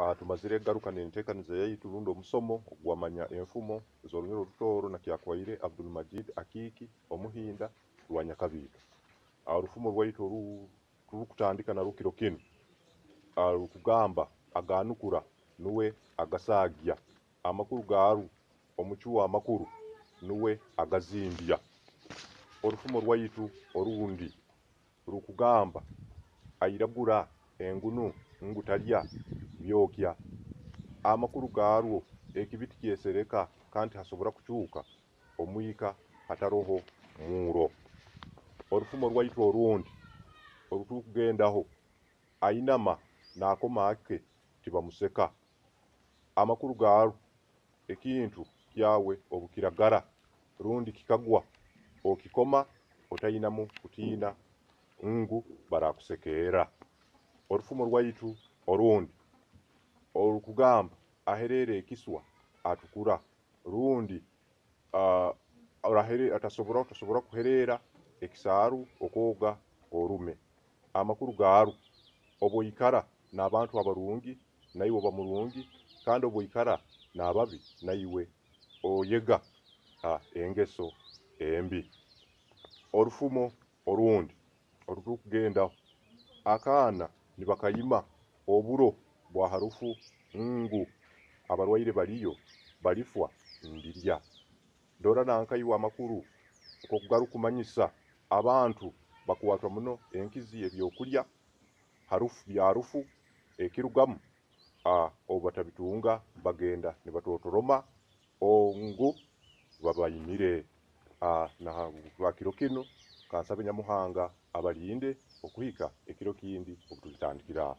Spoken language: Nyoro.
Tumazire kugaruka n'enteekaniza yaitu rundi omusomo ogwamanya enfumo z'Orunyoro Orutooro na Kyakwaire Abdul Akiiki Omuhinda Rwanyakabiito. Orufumo rwaitu oru turukutandika narwo kiro kinu rukugamba agaanukura nuwe agasaagya, amakuru garwo omucwi w'amakuru nuwe agazimbya. Orufumo rwaitu orundi rukugamba airagura engunu ngu talya byokya, amakuru garwo ekibi tikyesereka kandi tihasobora kucuuka omwika hataroho murro. Orufumo rwaitu orundi oru turukugendaho, ainama naakoma ake tibamuseka, amakuru garwo ekintu kyawe obu kiragara rundi kikagwa, okikoma otainamu kutiina ngu baraakusekerra. Orufumo rwaitu orundi orukugamba ahereera ekiswa atukura rundi tasobora kuhereera ekisaaru okooga orume, amakuru garwo obu oikara n'abantu abarungi naiwe oba murungi kandi obu oikara n'ababi naiwe oyega engeso embi. Orufumo orundi oru turukugendaho, akaana nibakaima oburo bwa harufu ngu abarwaire baliyo balifwa ndirya. Dora nanka iwe amakuru nkooku garukumanyisa abantu bakwatwa muno enkizi y'ebyokulya harufu bya rufu ekirugamu obu batabitunga bagenda nibatotoroma ngu babaimire. Na kiro kinu kansabe Nyamuhanga abalinde okuhika ekiro kindi obu tulitandikira aho.